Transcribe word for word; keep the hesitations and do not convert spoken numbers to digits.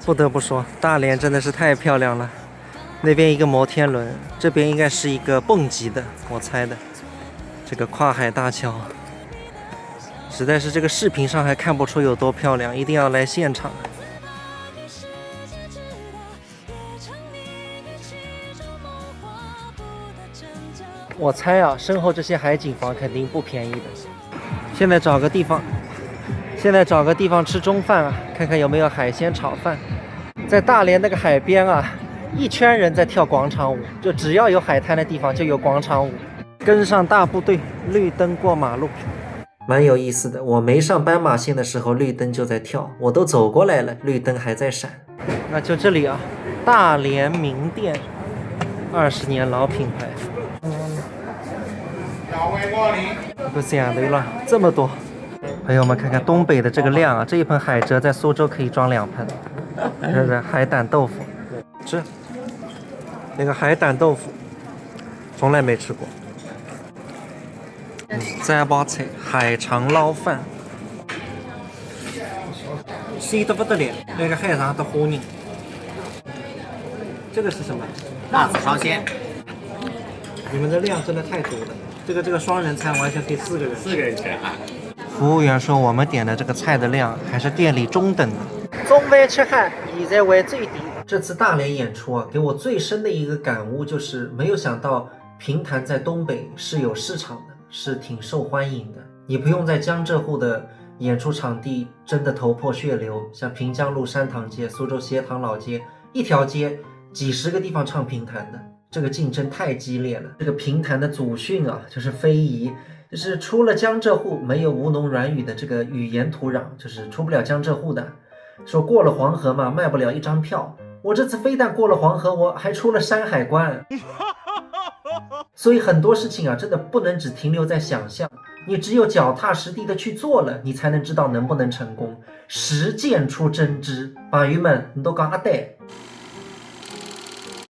不得不说，大连真的是太漂亮了。那边一个摩天轮，这边应该是一个蹦极的，我猜的。这个跨海大桥，实在是这个视频上还看不出有多漂亮，一定要来现场。我猜啊，身后这些海景房肯定不便宜的。现在找个地方，现在找个地方吃中饭啊，看看有没有海鲜炒饭。在大连那个海边啊，一圈人在跳广场舞，就只要有海滩的地方就有广场舞。跟上大部队，绿灯过马路。蛮有意思的，我没上斑马线的时候，绿灯就在跳，我都走过来了，绿灯还在闪。那就这里啊，大连名店，二十年老品牌。不想的了，这么多。朋友们，看看东北的这个量啊，这一盆海蜇在苏州可以装两盆，是不是？海胆豆腐，吃那个海胆豆腐，从来没吃过。嗯，煸包菜，海肠捞饭，鲜得不得了，那个海上的虾仁。这个是什么？辣子烧鲜。你们的量真的太多了，这个这个双人餐完全可以四个人。四个人吃啊。服务员说我们点的这个菜的量还是店里中等的。中饭吃好，现在还最甜。这次大连演出啊，给我最深的一个感悟就是，没有想到评弹在东北是有市场的，是挺受欢迎的。你不用在江浙沪的演出场地争得头破血流，像平江路、山塘街、苏州斜塘老街，一条街几十个地方唱评弹的。这个竞争太激烈了。这个评弹的祖训啊，就是非遗，就是出了江浙沪没有吴侬软语的这个语言土壤，就是出不了江浙沪的。说过了黄河嘛，卖不了一张票。我这次非但过了黄河，我还出了山海关。所以很多事情啊，真的不能只停留在想象，你只有脚踏实地的去做了，你才能知道能不能成功。实践出真知，朋友们，你都讲啊对。